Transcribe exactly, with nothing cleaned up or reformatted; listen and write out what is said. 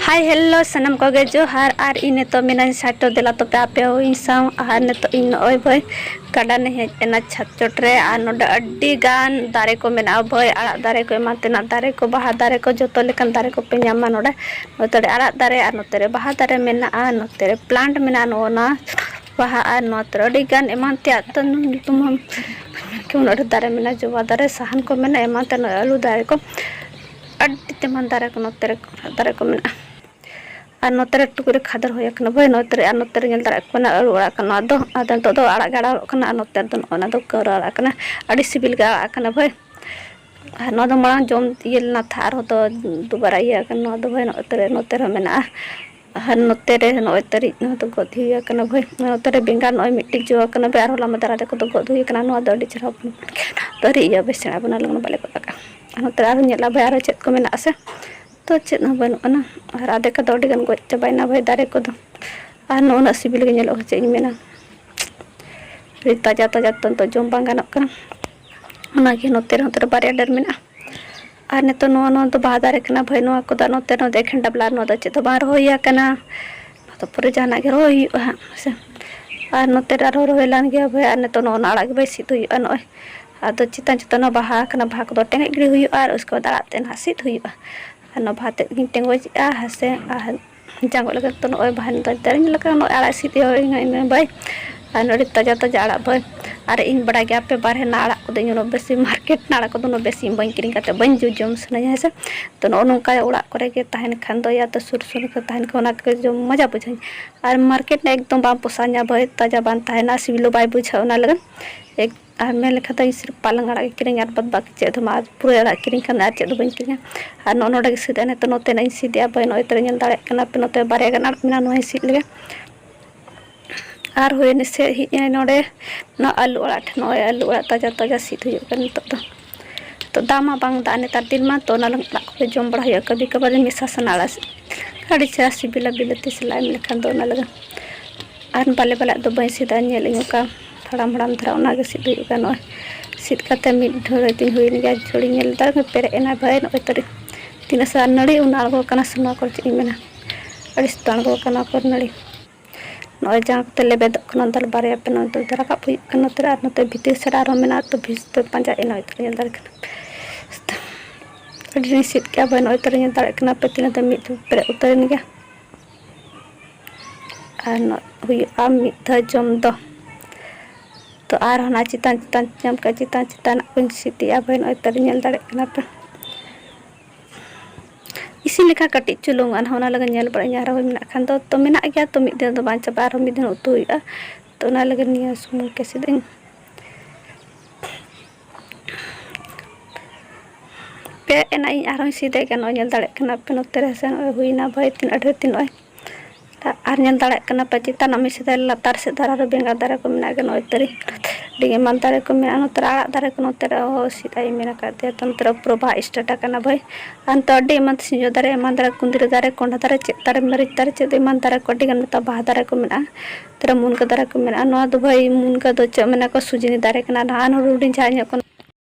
Hi hello ᱥᱟᱱᱟᱢ ᱠᱚᱜᱮ ᱡᱚᱦᱟᱨ᱾ ᱟᱨ ᱤᱧ ᱱᱤᱛᱚᱜ ᱢᱮᱱᱟᱹᱧ ᱥᱟᱭᱴᱚ ᱫᱮᱞᱟ ᱛᱚᱯᱮ ᱟᱯᱮ ᱦᱚᱸ ᱤᱧ ᱥᱟᱶ᱾ ᱟᱨ ᱱᱤᱛᱚᱜ ᱤᱧ ᱱᱚᱜᱼᱚᱭ ᱵᱷᱟᱹᱭ ᱜᱟᱰᱟ ᱱᱟᱹᱧ ᱦᱮᱡ ᱮᱱᱟ ᱪᱷᱟᱫᱽ ᱪᱚᱴ ᱨᱮ᱾ ᱟᱨ ᱱᱚᱰᱮ ᱟᱹᱰᱤ ᱜᱟᱱ ᱫᱟᱨᱮ ᱠᱚ ᱢᱮᱱᱟᱜᱼᱟ ᱵᱷᱟᱹᱭ, ᱟᱲᱟᱜ ᱫᱟᱨᱮ ᱠᱚ, ᱮᱢᱟᱱ ᱛᱮᱱᱟᱜ ᱫᱟᱨᱮ ᱠᱚ, ᱵᱟᱦᱟ ᱫᱟᱨᱮ ᱠᱚ, ᱡᱚᱛᱚ ᱞᱮᱠᱟᱱ ᱫᱟᱨᱮ ᱠᱚᱯᱮ ᱧᱟᱢᱟ ᱱᱚᱰᱮ᱾ ᱱᱚᱛᱮ ᱨᱮ ᱟᱲᱟᱜ ᱫᱟᱨᱮ ᱟᱨ ᱱᱚᱛᱮ ᱨᱮ ᱵᱟᱦᱟ ᱫᱟᱨᱮ ᱢᱮᱱᱟᱜᱼᱟ, ᱱᱚᱛᱮ ᱨᱮ ᱯᱞᱟᱱᱴ ᱢᱮᱱᱟᱜᱼᱟ, ᱱᱚᱜᱼᱚ ᱱᱟ ᱵᱟᱦᱟ ᱟᱨ ᱱᱚᱛᱮ ᱨᱮ ᱟᱹᱰᱤ ᱜᱟᱱ ᱮᱢᱟᱱ ᱛᱮᱭᱟᱜ ᱛᱚ ᱧᱩᱛᱩᱢ ᱦᱚᱸ ᱠᱮᱢᱚᱱ ᱟᱹᱰᱤ ᱫᱟᱨᱮ ᱢᱮᱱᱟᱜᱼᱟ, ᱡᱚᱵᱟ ᱫᱟᱨᱮ, ᱥᱟᱦᱟᱱ ᱠᱚ ᱢᱮᱱᱟᱜᱼᱟ, ᱮᱢᱟᱱ ᱛᱮᱱᱟᱜ ᱟᱹᱞᱩ ᱫᱟᱨᱮ ᱠᱚ, ᱟᱹᱰᱤ ᱛᱮᱢᱟᱱ ᱫᱟᱨᱮ ᱠᱚ ᱱᱚᱛᱮ ᱨᱮ ᱫᱟᱨᱮ ᱠᱚ ᱢᱮᱱᱟᱜᱼᱟ᱾ ᱟᱨ ᱱᱚᱛᱮ ᱨᱮ ᱴᱩᱠᱩᱡ ᱨᱮ ᱠᱷᱟᱫᱟᱨ ᱦᱩᱭ ᱟᱠᱟᱱᱟ ᱵᱷᱟᱹᱭ, ᱱᱚᱛᱮ ᱨᱮ ᱟᱨ ᱱᱚᱛᱮ ᱨᱮ ᱧᱮᱞ ᱫᱟᱲᱮᱭᱟᱜ ᱠᱟᱱᱟ ᱟᱹᱞᱩ ᱟᱲᱟᱜ ᱠᱟᱱᱟ, ᱱᱚᱣᱟ ᱫᱚ ᱟᱫᱚ ᱱᱤᱛᱚᱜ ᱫᱚ ᱟᱲᱟᱜ ᱜᱮ ᱟᱲᱟᱜᱚᱜ ᱠᱟᱱᱟ᱾ ᱟᱨ ᱱᱚᱛᱮ ᱨᱮᱫᱚ ᱱᱚᱜᱼᱚ ᱱᱟ ᱫᱚ ᱠᱟᱹᱣᱨᱟᱹ ᱟᱲᱟᱜ ᱠᱟᱱᱟ, ᱟᱹᱰᱤ ᱥᱤᱵᱤᱞ ᱜᱮ ᱟᱲᱟᱜ ᱠᱟᱱᱟ ᱵᱷᱟᱹᱭ᱾ ᱟᱨ ᱱᱚᱣᱟ ᱫᱚ ᱢᱟᱲᱟᱝ ᱡᱚᱢ ᱤᱭᱟᱹ ᱞᱮᱱᱟ ᱛᱷᱟ, ᱟᱨᱦᱚᱸ ᱫᱚ ᱫᱩᱵᱟᱨᱟ ᱤᱭᱟᱹ ᱟᱠᱟᱱᱟ᱾ ᱱᱚᱣᱟ ᱫᱚ ᱵᱷᱟᱹᱭ ᱱᱚᱛᱮ ᱨᱮ, ᱱᱚᱛᱮ ᱨᱮᱦᱚᱸ ᱢᱮᱱᱟᱜᱼᱟ᱾ ᱟᱨ ᱱᱚᱛᱮ ᱨᱮ ᱱᱚᱜᱼᱚᱭ ᱛᱟᱹᱨᱤᱡ, ᱱᱚᱣᱟ ᱫᱚ ᱜᱚᱫ ᱦᱩᱭ ᱟᱠᱟᱱᱟ ᱵᱷᱟᱹᱭ᱾ ᱱᱚᱛᱮ ᱨᱮ ᱵᱮᱸᱜᱟᱲ ᱱᱚᱜᱼᱚᱭ ᱢᱤᱫᱴᱤᱡ ᱡᱚ ᱟᱠᱟᱱᱟ ᱵᱷᱟᱹᱭ, ᱟᱨᱦᱚᱸ ᱦᱚᱞᱟ ᱢᱟᱫᱷᱮᱨ ᱟᱫᱷᱮ ᱠᱚᱫᱚ ᱜᱚᱫ ᱦᱩᱭ ᱟᱠᱟᱱᱟ᱾ ᱱᱚᱣᱟ ᱫᱚ ᱟᱹᱰᱤ ᱪᱮᱦᱨᱟ ᱦᱚᱯᱚᱱ ᱦᱚᱯᱚᱱ ᱜᱮ ᱟᱹᱣᱨᱤ ᱤᱭᱟᱹ ᱵᱮᱥ ᱥᱮᱬᱟ ᱵᱚᱱᱟ, ᱞᱚᱜᱚᱱ ᱵᱟᱞᱮ ᱜᱚᱫ ᱟᱠᱟᱫᱼᱟ᱾ ᱟᱨ ᱱᱚᱛᱮ ᱨᱮ ᱟᱨᱦᱚᱸ ᱧᱮᱞᱟ ᱵᱷᱟᱹᱭ, ᱟᱨᱦᱚᱸ ᱪᱮᱫ ᱠᱚ ᱢᱮᱱᱟᱜᱼᱟ ᱥᱮ, ᱛᱚ ᱪᱮᱫ ᱦᱚᱸ ᱵᱟᱹᱱᱩᱜ ᱟᱱᱟ᱾ ᱟᱨ ᱟᱫᱷᱮ ᱠᱚᱫᱚ ᱟᱹᱰᱤ ᱜᱟᱱ ᱜᱚᱡ ᱪᱟᱵᱟᱭᱮᱱᱟ ᱵᱷᱟᱹᱭ ᱫᱟᱨᱮ ᱠᱚᱫᱚ᱾ ᱟᱨ ᱱᱚᱜᱼᱚ ᱱᱩᱱᱟᱹᱜ ᱥᱤᱵᱤᱞ ᱜᱮ ᱧᱮᱞᱚᱜᱼᱟ, ᱪᱮᱫ ᱤᱧ ᱢᱮᱱᱟ, ᱟᱹᱰᱤ ᱛᱟᱡᱟ ᱛᱟᱡᱟ, ᱛᱚ ᱱᱤᱛᱚᱜ ᱡᱚᱢ ᱵᱟᱝ ᱜᱟᱱᱚᱜ ᱠᱟᱱᱟ᱾ ᱚᱱᱟᱜᱮ ᱱᱚᱛᱮ ᱨᱮᱦᱚᱸ, ᱱᱚᱛᱮ ᱨᱮ ᱵᱟᱨᱭᱟ ᱰᱟᱹᱨ ᱢᱮᱱᱟᱜᱼᱟ᱾ ᱟᱨ ᱱᱤᱛᱚᱜ ᱱᱚᱣᱟ, ᱱᱚᱣᱟ ᱫᱚ ᱵᱟᱦᱟ ᱫᱟᱨᱮ ᱠᱟᱱᱟ ᱵᱷᱟᱹᱭ, ᱱᱚᱣᱟ ᱠᱚᱫᱚ ᱱᱚᱛᱮ, ᱱᱚᱛᱮ ᱮᱠᱷᱮᱱ ᱰᱟᱵᱞᱟ, ᱱᱚᱣᱟ ᱫᱚ ᱪᱮᱫ ᱦᱚᱸ ᱵᱟᱝ ᱨᱚᱦᱚᱭ ᱟᱠᱟᱱᱟ᱾ ᱱᱚᱣᱟ ᱫᱚ ᱯᱚᱨᱮ ᱡᱟᱦᱟᱱᱟᱜ ᱜᱮ ᱨᱚᱦᱚᱭ ᱦᱩᱭᱩᱜᱼᱟ ᱦᱟᱸᱜ, ᱦᱮᱸ ᱥᱮ᱾ ᱟᱨ ᱱᱚᱛᱮ ᱨᱮ ᱟᱨᱦᱚᱸ ᱨᱚᱦᱚᱭ ᱞᱮᱱ ᱜᱮᱭᱟ ᱵᱷᱟᱹᱭ, ᱟᱨ ᱱᱤᱛᱚᱜ ᱱᱚᱜᱼᱚ ᱱᱚᱣᱟ ᱟᱲᱟᱜ ᱜᱮ ᱵᱷᱟᱹᱭ ᱥᱤᱫ ᱦᱩᱭᱩᱜᱼᱟ ᱱᱚᱜᱼᱚᱭ᱾ ᱟᱫᱚ ᱪᱮᱛᱟᱱ ᱪᱮᱛᱟᱱ ᱱᱚᱣᱟ ᱵᱟᱦᱟ ᱟᱠᱟᱱᱟ, ᱵᱟᱦᱟ ᱠᱚᱫᱚ ᱴᱮᱸᱜᱚᱡ ᱜᱤᱰᱤ ᱦᱩᱭᱩᱜᱼᱟ, ᱟᱨ ᱩᱥᱠᱮ ᱵᱟᱫᱽ ᱟᱲᱟᱜ ᱛᱮ ᱱᱟᱦᱟᱜ ᱥᱤᱫ ᱦᱩᱭᱩᱜᱼᱟ᱾ ᱟᱨ ᱱᱚᱣᱟ ᱵᱟᱦᱟ ᱛᱮᱫ ᱜᱤᱧ ᱴᱮᱸᱜᱚᱡᱮᱜᱼᱟ, ᱦᱮᱸ ᱥᱮ᱾ ᱟᱨ ᱡᱟᱸᱜᱚᱜ ᱞᱟᱹᱜᱤᱫ ᱛᱚ ᱱᱚᱜᱼᱚᱭ ᱵᱟᱦᱟ ᱫᱟᱨᱮ ᱧᱮᱞ ᱞᱮᱠᱟ ᱱᱚᱜᱼᱚᱭ ᱟᱲᱟᱜ ᱥᱤᱫ ᱤᱭᱟᱹ ᱦᱩᱭ ᱮᱱᱟ ᱵᱷᱟᱹᱭ᱾ ᱟᱨ ᱱᱚᱰᱮ ᱛᱟᱡᱟ ᱛᱟᱡᱟ ᱟᱲᱟᱜ ᱵᱷᱟᱹᱭ᱾ ᱟᱨ ᱤᱧ ᱵᱟᱲᱟᱭ ᱜᱮᱭᱟ ᱟᱯᱮ ᱵᱟᱨᱦᱮ ᱨᱮᱱᱟᱜ ᱟᱲᱟᱜ ᱠᱚᱫᱚ ᱤᱧ ᱩᱱᱟᱹᱜ ᱵᱮᱥᱤ, ᱢᱟᱨᱠᱮᱴ ᱨᱮᱱᱟᱜ ᱟᱲᱟᱜ ᱠᱚᱫᱚ ᱩᱱᱟᱹᱜ ᱵᱮᱥᱤ ᱵᱟᱹᱧ ᱠᱤᱨᱤᱧ ᱠᱟᱛᱮ ᱵᱟᱹᱧ ᱡᱚ-, ᱡᱚᱢ ᱥᱟᱱᱟᱧᱟ, ᱦᱮᱸ ᱥᱮ᱾ ᱛᱚ ᱱᱚᱜᱼᱚ ᱱᱚᱝᱠᱟ ᱚᱲᱟᱜ ᱠᱚᱨᱮ ᱜᱮ ᱛᱟᱦᱮᱱ ᱠᱷᱟᱱ ᱫᱚ, ᱭᱟ ᱛᱚ ᱥᱩᱨ ᱥᱩᱨ ᱨᱮ ᱛᱟᱦᱮᱱ ᱠᱷᱟᱱ ᱚᱱᱟ ᱠᱚᱜᱮ ᱡᱚᱢ ᱢᱚᱡᱟ ᱵᱩᱡᱷᱟᱹᱣᱟᱹᱧ᱾ ᱟᱨ ᱢᱟᱨᱠᱮᱴ ᱨᱮᱱᱟᱜ ᱮᱠᱫᱚᱢ ᱵᱟᱝ ᱯᱚᱥᱟᱣᱧᱟ ᱵᱷᱟᱹᱭ, ᱛᱟᱡᱟ ᱵᱟᱝ ᱛᱟᱦᱮᱱᱟ, ᱥᱤᱵᱤᱞ ᱦᱚᱸ ᱵᱟᱭ ᱵᱩᱡᱷᱟᱹᱜᱼᱟ ᱚᱱᱟ ᱞᱟᱹᱜᱤᱫ᱾ ᱮᱠ-, ᱟᱨ ᱢᱮᱱ ᱞᱮᱠᱷᱟᱱ ᱫᱚ ᱤᱧ ᱥᱤᱨᱯ ᱯᱟᱞᱚᱝ ᱟᱲᱟᱜ ᱜᱮ ᱠᱤᱨᱤᱧ, ᱟᱨ ᱵᱟᱫ ᱵᱟᱹᱠᱤ ᱪᱮᱫ ᱦᱚᱸ ᱵᱟᱝ, ᱟᱨ ᱯᱩᱨᱟᱹᱭ ᱟᱲᱟᱜ ᱠᱤᱨᱤᱧ ᱠᱷᱟᱱ ᱟᱨ ᱪᱮᱫ ᱦᱚᱸ ᱵᱟᱹᱧ ᱠᱤᱨᱤᱧᱟ᱾ ᱟᱨ ᱱᱚᱜᱼᱚ ᱱᱚᱰᱮ ᱜᱮ ᱥᱤᱫ ᱮᱱᱟ, ᱱᱤᱛᱚᱜ ᱱᱚᱛᱮᱱᱟᱜ ᱤᱧ ᱥᱤᱫᱮᱜᱼᱟ ᱵᱷᱟᱹᱭ, ᱱᱚᱜᱼᱚᱭ ᱛᱚᱨᱟ ᱧᱮᱞ ᱫᱟᱲᱮᱭᱟᱜ ᱠᱟᱱᱟ ᱯᱮ, ᱱᱚᱛᱮ ᱵᱟᱨᱭᱟ ᱜᱟᱱ ᱟᱲᱟᱜ ᱢᱮᱱᱟᱜᱼᱟ, ᱱᱚᱣᱟᱧ ᱥᱤᱫ ᱞᱮᱜᱮ᱾ ᱟᱨ ᱦᱩᱭ ᱮᱱᱟ ᱥᱮ ᱦᱮᱡ ᱮᱱᱟ ᱱᱚᱰᱮ, ᱱᱚᱣᱟ ᱟᱹᱞᱩ ᱟᱲᱟᱜ ᱴᱷᱮᱱ, ᱱᱚᱜᱼᱚᱭ ᱟᱹᱞᱩ ᱟᱲᱟᱜ ᱛᱟᱡᱟ ᱛᱟᱡᱟ ᱥᱤᱫ ᱦᱩᱭᱩᱜ ᱠᱟᱱᱟ ᱱᱤᱛᱚᱜ ᱫᱚ᱾ ᱛᱚ ᱫᱟᱜ ᱢᱟ ᱵᱟᱝ ᱫᱟᱜ ᱱᱮᱛᱟᱨ ᱫᱤᱱ ᱢᱟ, ᱛᱚ ᱚᱱᱟ ᱞᱟᱹᱜᱤᱫ ᱟᱲᱟᱜ ᱠᱚᱜᱮ ᱡᱚᱢ ᱵᱟᱲᱟ ᱦᱩᱭᱩᱜᱼᱟ, ᱠᱟᱵᱷᱤ ᱠᱟᱵᱷᱟᱨ ᱢᱮᱥᱟ ᱥᱟᱱᱟ ᱟᱲᱟᱜ ᱥᱤᱫ᱾ ᱟᱹᱰᱤ ᱪᱮᱦᱨᱟ ᱥᱤᱵᱤᱞᱟ ᱵᱤᱞᱟᱹᱛᱤ ᱥᱟᱞᱟᱜ ᱮᱢ ᱞᱮᱠᱷᱟᱱ ᱫᱚ ᱚᱱᱟ ᱞᱟᱹᱜᱤᱫ᱾ ᱟᱨ ᱵᱟᱞᱮ ᱵᱟᱞᱮ ᱫᱚ ᱵᱟᱹᱧ ᱥᱤᱫᱟ, ᱧᱮᱞ ᱟᱹᱧ ᱚᱠᱟ ᱦᱟᱲᱟᱢ ᱦᱟᱲᱟᱢ ᱫᱷᱟᱨᱟ, ᱚᱱᱟᱜᱮ ᱥᱤᱫ ᱦᱩᱭᱩᱜ ᱠᱟᱱᱟ᱾ ᱱᱚᱜᱼᱚᱭ ᱥᱤᱫ ᱠᱟᱛᱮ ᱢᱤᱫ ᱰᱷᱟᱹᱲ ᱛᱤᱧ ᱦᱩᱭᱮᱱ ᱜᱮᱭᱟ, ᱡᱷᱟᱹᱲᱤᱧ ᱧᱮᱞ ᱮᱫᱟ ᱯᱮᱨᱮᱡ ᱮᱱᱟ ᱵᱷᱟᱹᱭ, ᱱᱚᱜᱼᱚᱭ ᱛᱟᱹᱨᱤ ᱛᱤᱱᱟᱹᱜ ᱥᱟᱨ ᱱᱟᱹᱲᱤ ᱩᱱᱟᱹᱜ ᱟᱬᱜᱚ ᱠᱟᱱᱟ ᱥᱮ ᱱᱚᱣᱟ ᱠᱚᱨᱮ ᱪᱮᱫ ᱤᱧ ᱢᱮᱱᱟ, ᱟᱹᱰᱤ ᱥᱚᱠᱛᱚ ᱟᱬᱜᱚ ᱠᱟᱱᱟ ᱱᱚᱣᱟ ᱠᱚᱨᱮ ᱱᱟᱹᱲᱤ᱾ ᱱᱚᱜᱼᱚᱭ ᱡᱟᱦᱟᱸ ᱠᱚᱛᱮ ᱞᱮᱵᱮᱫᱚᱜ ᱠᱟᱱᱟ ᱚᱱᱛᱮ ᱵᱟᱨᱭᱟ ᱯᱮ ᱱᱚᱛᱮ ᱨᱟᱠᱟᱵ ᱦᱩᱭᱩᱜ ᱠᱟᱱᱟ ᱱᱚᱛᱮ ᱨᱮ, ᱟᱨ ᱱᱚᱛᱮ ᱵᱷᱤᱛᱤᱨ ᱥᱮᱫ ᱟᱨᱦᱚᱸ ᱢᱮᱱᱟᱜ ᱛᱚ ᱵᱷᱤᱛ ᱛᱮ ᱯᱟᱸᱡᱟ ᱮᱱ ᱱᱚᱜᱼᱚᱭ ᱛᱚ ᱧᱮᱞ ᱫᱟᱲᱮᱭᱟᱜ ᱠᱟᱱᱟ᱾ ᱟᱹᱰᱤ ᱟᱸᱴᱤᱧ ᱥᱤᱫ ᱠᱮᱜᱼᱟ ᱵᱷᱟᱹᱭ, ᱱᱚᱜᱼᱚᱭ ᱛᱚ ᱧᱮᱞ ᱫᱟᱲᱮᱭᱟᱜ ᱠᱟᱱᱟ ᱯᱮ ᱛᱤᱱᱟᱹᱜ ᱫᱚ ᱢᱤᱫ ᱯᱮᱨᱮᱡ ᱩᱛᱟᱹᱨᱮᱱ ᱜᱮᱭᱟ᱾ ᱟᱨ ᱱᱚᱜᱼᱚᱭ ᱦᱩᱭᱩᱜᱼᱟ ᱢᱤᱫ ᱫᱷᱟᱣ ᱡᱚᱢ ᱫᱚ᱾ ᱛᱚ ᱟᱨᱦᱚᱸ ᱱᱚᱣᱟ ᱪᱮᱛᱟᱱ ᱪᱮᱛᱟᱱ ᱧᱟᱢ ᱠᱟᱜᱼᱟ, ᱪᱮᱛᱟᱱ ᱪᱮᱛᱟᱱᱟᱜ ᱠᱚᱧ ᱥᱤᱫ ᱮᱜᱼᱟ ᱵᱷᱟᱹᱭ, ᱱᱚᱜᱼᱚᱭ ᱛᱚ ᱧᱮᱞ ᱫᱟᱲᱮᱭᱟᱜ ᱠᱟᱱᱟ ᱯᱮ᱾ ᱤᱥᱤᱱ ᱞᱮᱠᱟ ᱠᱟᱹᱴᱤᱡ ᱪᱩᱞᱩᱝ ᱟᱨᱦᱚᱸ ᱚᱱᱟ ᱞᱟᱹᱜᱤᱫ ᱧᱮᱞ ᱵᱟᱲᱟᱭ ᱤᱧ ᱟᱨᱦᱚᱸ ᱢᱮᱱᱟᱜ ᱠᱷᱟᱱ ᱫᱚ, ᱛᱚ ᱢᱮᱱᱟᱜ ᱜᱮᱭᱟ, ᱛᱚ ᱢᱤᱫ ᱫᱤᱱ ᱫᱚ ᱵᱟᱝ ᱪᱟᱵᱟᱜᱼᱟ, ᱟᱨᱦᱚᱸ ᱢᱤᱫ ᱫᱤᱱ ᱩᱛᱩ ᱦᱩᱭᱩᱜᱼᱟ᱾ ᱛᱚ ᱚᱱᱟ ᱞᱟᱹᱜᱤᱫ ᱱᱤᱭᱟᱹ ᱥᱩᱢᱩᱝ ᱜᱮ ᱥᱤᱫ ᱟᱹᱧ᱾ ᱯᱮ ᱮᱱᱟ ᱤᱧ ᱟᱨᱦᱚᱸᱧ ᱥᱤᱫᱮ ᱜᱮ, ᱱᱚᱜᱼᱚᱭ ᱧᱮᱞ ᱫᱟᱲᱮᱭᱟᱜ ᱠᱟᱱᱟ ᱯᱮ ᱱᱚᱛᱮ ᱨᱮ ᱥᱮ ᱱᱚᱜᱼᱚᱭ ᱦᱩᱭᱱᱟ ᱵᱷᱟᱹᱭ ᱛᱤᱱ ᱟᱹᱰᱤ ᱛᱤᱱ ᱱᱚᱜᱼᱚᱭ᱾ ᱟᱨ ᱧᱮᱞ ᱫᱟᱲᱮᱭᱟᱜ ᱠᱟᱱᱟ ᱯᱮ ᱪᱮᱛᱟᱱ ᱟᱜ ᱢᱤᱫ ᱥᱮᱫ ᱞᱟᱛᱟᱨ ᱥᱮᱫ ᱫᱷᱟᱨᱟ ᱨᱮ ᱵᱮᱸᱜᱟᱲ ᱫᱟᱨᱮ ᱠᱚ ᱢᱮᱱᱟᱜ ᱜᱮ, ᱱᱚᱜᱼᱚᱭ ᱛᱟᱹᱨᱤ ᱟᱹᱰᱤ ᱮᱢᱟᱱ ᱫᱟᱨᱮ ᱠᱚ ᱢᱮᱱᱟᱜᱼᱟ᱾ ᱱᱚᱛᱮ ᱨᱮ ᱟᱲᱟᱜ ᱫᱟᱨᱮ ᱠᱚ ᱱᱚᱛᱮ ᱨᱮ ᱚ ᱥᱤᱫ ᱟᱭ ᱢᱮᱱ ᱟᱠᱟᱫ ᱛᱮ, ᱛᱚ ᱱᱚᱛᱮ ᱨᱮ ᱯᱩᱨᱟᱹ ᱵᱟᱦᱟ start ᱟᱠᱟᱱᱟ ᱵᱷᱟᱹᱭ᱾ ᱟᱨ ᱱᱚᱛᱮ ᱟᱹᱰᱤ ᱮᱢᱟᱱ ᱥᱤᱸᱡᱚ ᱫᱟᱨᱮ, ᱮᱢᱟᱱ ᱫᱟᱨᱮ, ᱠᱩᱸᱫᱽᱨᱤ ᱫᱟᱨᱮ, ᱠᱚᱸᱰᱷᱟ ᱫᱟᱨᱮ, ᱪᱮᱫ ᱫᱟᱨᱮ, ᱢᱟᱹᱨᱤᱪ ᱫᱟᱨᱮ, ᱪᱮᱫ ᱮᱢᱟᱱ ᱫᱟᱨᱮ ᱠᱚ ᱟᱹᱰᱤ ᱜᱟᱱ ᱱᱮᱛᱟᱨ ᱵᱟᱦᱟ ᱫᱟᱨᱮ ᱠᱚ ᱢᱮᱱᱟᱜᱼᱟ᱾ ᱱᱚᱛᱮ ᱨᱮ ᱢᱩᱱᱜᱟᱹ ᱫᱟᱨᱮ ᱠᱚ ᱢᱮᱱᱟᱜᱼᱟ᱾ ᱱᱚᱣᱟ ᱫᱚ ᱵᱷᱟᱹᱭ ᱢᱩᱱᱜᱟᱹ ᱫᱚ ᱪᱮᱫ ᱢᱮᱱᱟ ᱠᱚ ᱥᱩᱡᱽᱱᱤ ᱫᱟᱨᱮ ᱠᱟᱱᱟ, ᱱᱟᱦᱟᱜ ᱦᱩᱰᱤᱧ ᱦᱩᱰᱤᱧ ᱡᱟᱦᱟᱸ ᱧᱚᱜ ᱠᱟᱱᱟ᱾